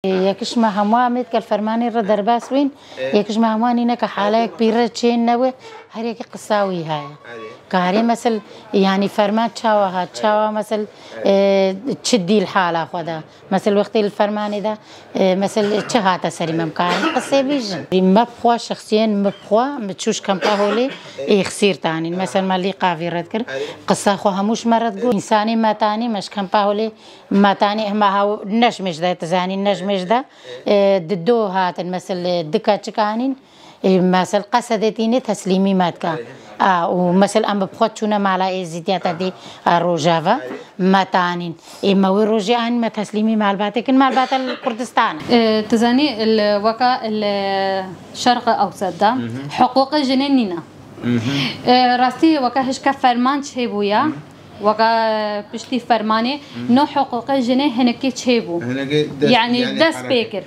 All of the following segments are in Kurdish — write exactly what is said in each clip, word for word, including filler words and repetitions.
Yekiş me hemû amêd gel fermanê re derbas wîn. Yekiş me hemû nîne ke haleyek pîre çê newe, her yekî qisa wî heye. Karê mesel, yanî ferman çawa hat, çawa mesel, e, çi dîl hala xwe de. Mesel wextê li fermanê de, e, mesel çi hate serî me, em karin qisê bîjin. Me bi xwe şexsiyen, me bi xwe, me çûş kempa holê, ê xisîr tanîn. Mesel me lî qavî red kir. Qisa xwe hemûş me red got. Însanê me tanî, me ji kempa holê me tanî, hema haw ne ji me ji de, tu zanî, ne ji me ji de. E, di do hatin, mesel, e, di keçik anîn. E, mesel qesedê tînê teslîmî me dika. A, û mesel em bi xwe çûne mala êzîdiya te dî, a, rojava me tanîn. Ê me wê rojê anî me teslîmî malbatê kin, malbata li Kurdistan e. E, tu zanî, li weka li Şerq Ewsat de hiqûqê jinê nîne. E, rastî weke hişka ferman çêbûya, weke piştî fermanê no hiqûqê jinê hinekî çêbû. Hinekî dest, yanî dest pê kir.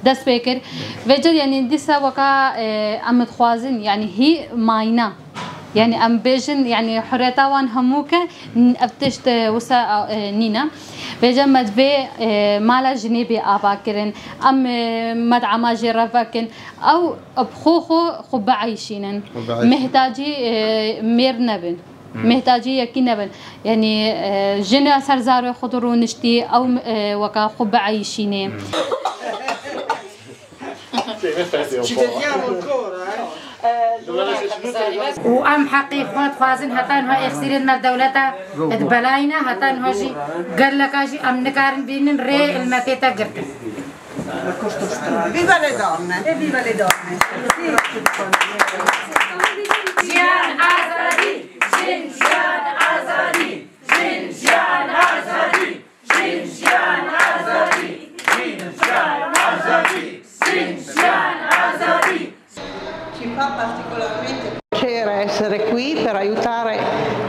Dest pê kir. Vêca, yanî dîsa weka, e, em dixwazin, yanî hî mayîna. Yanî em bêjin, yanî hureta wan hemû ke, n-, ev tişt, e, wisa, e, nîne. Vêca me divê, e, mala jinê bê ava kirin. Em, e, me di ema jê re vekin. Ew bi xwe xwe xwe bieyşînin. Xwe bieyşînin. Mihtacî, e, mêr nebin. Mihtacî yekî nebin. Yanî, e, jin ya ser zarê xwe de rûniştî, ew, e, weka xwe bieyşînê. Ci vediamo ancora, eh? Û em heqê xwe dixwazin heta niha êxsîrên me dewleta dibelayîne, heta niha jî geleka jî em nikarin bînin rê li me tête girtin. Viva le donne! E viva le donne! Jiyan azadî! Jin jiyan azadî! Jin jiyan azadî! Jin jiyan azadî! Jin jiyan azadî! Jin jiyan azadî! Ci fa particolarmente piacere essere qui per aiutare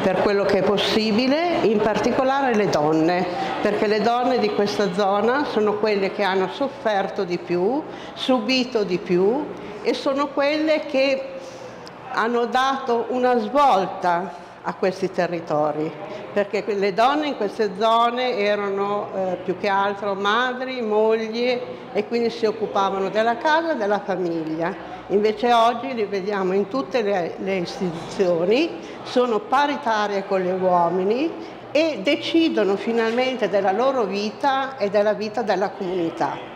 per quello che è possibile, in particolare le donne, perché le donne di questa zona sono quelle che hanno sofferto di più, subito di più e sono quelle che hanno dato una svolta a questi territori, perché que-, le donne in queste zone erano, eh, più che altro madri, mogli e quindi si occupavano della casa e della famiglia. Invece oggi li vediamo in tutte le, le istituzioni, sono paritarie con gli uomini e decidono finalmente della loro vita e della vita della comunità.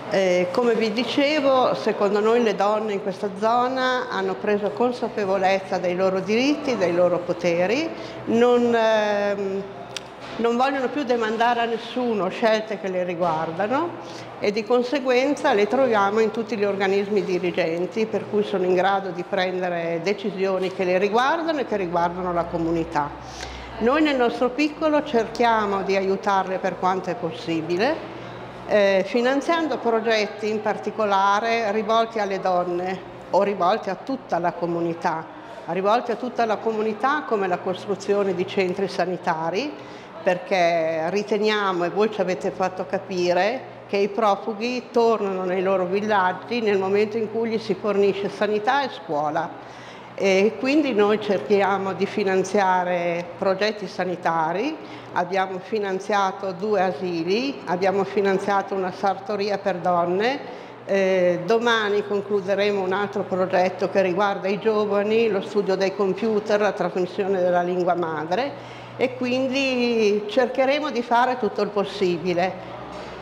Eh, come vi dicevo, secondo noi le donne in questa zona hanno preso consapevolezza dei loro diritti, dei loro poteri, non, ehm, non vogliono più demandare a nessuno scelte che le riguardano e di conseguenza le troviamo in tutti gli organismi dirigenti, per cui sono in grado di prendere decisioni che le riguardano e che riguardano la comunità. Noi nel nostro piccolo cerchiamo di aiutarle per quanto è possibile, eh, finanziando progetti in particolare rivolti alle donne o rivolti a tutta la comunità, rivolti a tutta la comunità come la costruzione di centri sanitari, perché riteniamo, e voi ci avete fatto capire, che i profughi tornano nei loro villaggi nel momento in cui gli si fornisce sanità e scuola. E quindi noi cerchiamo di finanziare progetti sanitari, abbiamo finanziato due asili, abbiamo finanziato una sartoria per donne, eh, domani concluderemo un altro progetto che riguarda i giovani, lo studio dei computer, la trasmissione della lingua madre e quindi cercheremo di fare tutto il possibile.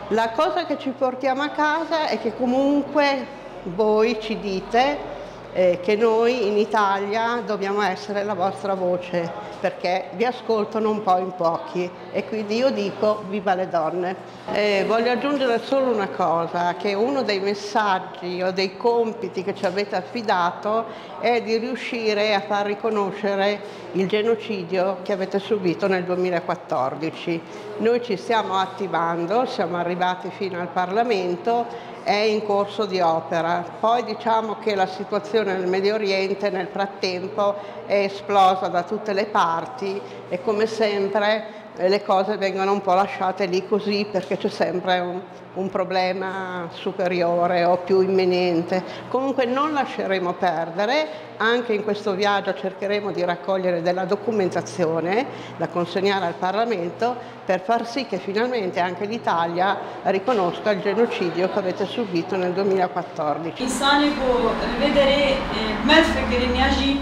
La cosa che ci portiamo a casa è che comunque voi ci dite, eh, che noi in Italia dobbiamo essere la vostra voce, perché vi ascoltano un po' in pochi. E quindi io dico: viva le donne! E voglio aggiungere solo una cosa, che uno dei messaggi o dei compiti che ci avete affidato è di riuscire a far riconoscere il genocidio che avete subito nel duemilaquattordici. Noi ci stiamo attivando, siamo arrivati fino al Parlamento, è in corso di opera. Poi diciamo che la situazione nel Medio Oriente nel frattempo è esplosa da tutte le parti e come sempre E le cose vengono un po' lasciate lì così perché c'è sempre un, un problema superiore o più imminente. Comunque non lasceremo perdere, anche in questo viaggio cercheremo di raccogliere della documentazione da consegnare al Parlamento per far sì che finalmente anche l'Italia riconosca il genocidio che avete subito nel duemilaquattordici. Însanê ku li vê derê, e, me difikirin ya jî,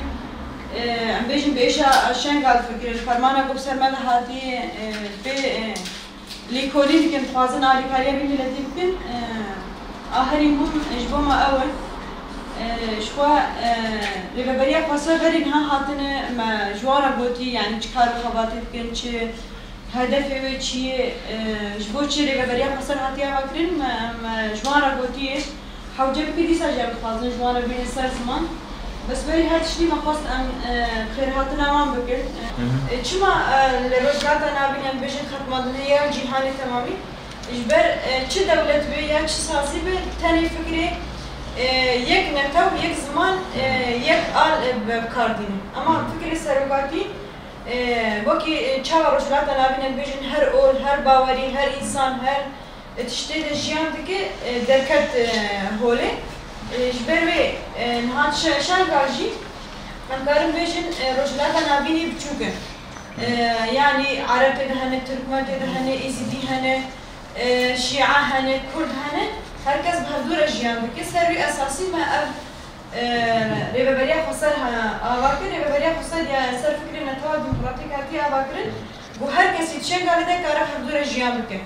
e, em bêjin bi êşa Şengal fikir, fermana ku bi ser me de hatiye, e, pê, e, lêkolîn dikin, dixwazin alîkariya vî miletî bikin, e, a herî muhim ji bo me ew e. E, ji xwe, e, Rêveberiya Xweser berî niha hatine, me ji wan re gotî, yanî çi kar û xebatê dikin, çi hedefê wê çi ye, e, ji bo çi Rêveberiya Xweser hatiye avakirin, me, me ji wan re gotiye, hewce bike dîsa jî em dixwazin ji wan re bînin ser ziman. Bes berî her tiştî me xwest em, e, xêrhatina wan bikin. E, Hı hı. e, çima, e, li Rojhilata Navîn em bêjin xetmandinê ya cîhanê temamî? Ji ber, e, çi dewlet be ya çi sazî be, tenê fikrê, e, yek netew, yek ziman, e, yek al, e, bi kar dîne. Ama Hı hı. fikrê serokatî, e, wekî, e, çawa Rojhilata Navîn em bêjin her ol, her bawerî, her însan, her tiştê de jiyan dike, e, derket, e, holê. E, ji ber wê, e, niha Şe-, Şengal jî, em karin bêjin, e, Rojhilata Navînê biçûk e. E, yanî Ereb tê de hene, Tirkmen tê de hene, Êzidî hene, e, Şîa hene, Kurd hene. Her kes bi hevdû re jiyan dike. Ser wî esasî me ev, e, Rêveberiya Xweser ha-, ava kir. Rêveberiya Xweser ya ser fikrê netewa demokratîk hatiye ava kirin. Ku her kesî di Şengalê de kare hevdû re jiyan bike.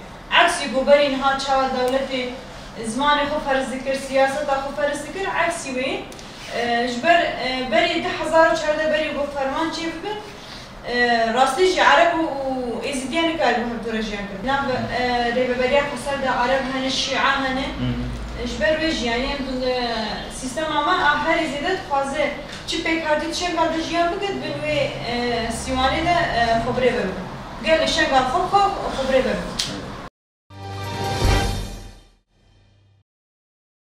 Eksî ku berî niha çawa dewletê zimanê xwe ferz dikir, siyaseta xwe ferz dikir, eksî wê ye. E, ji ber, e, berî du hezar û çardeh berî ku ferman çêbibe, e, rastî jî Ereb û, û Êzîdiya nikaribû hevdû re jiyan kirin. Nav, e, Rêveberiya Xweser de Ereb hene, Şîa hene. Hı hı. E, ji ber wê jî, yanî em di, e, sîstema me a herî zêde dixwaze çi pêkhatî di Şengal de jiyan bike, di bin wê, e, sîwanê de, e, xwe bi rê ve bibe. Gelê Şengal xwe bi xwe, xwe bi rê ve bibe.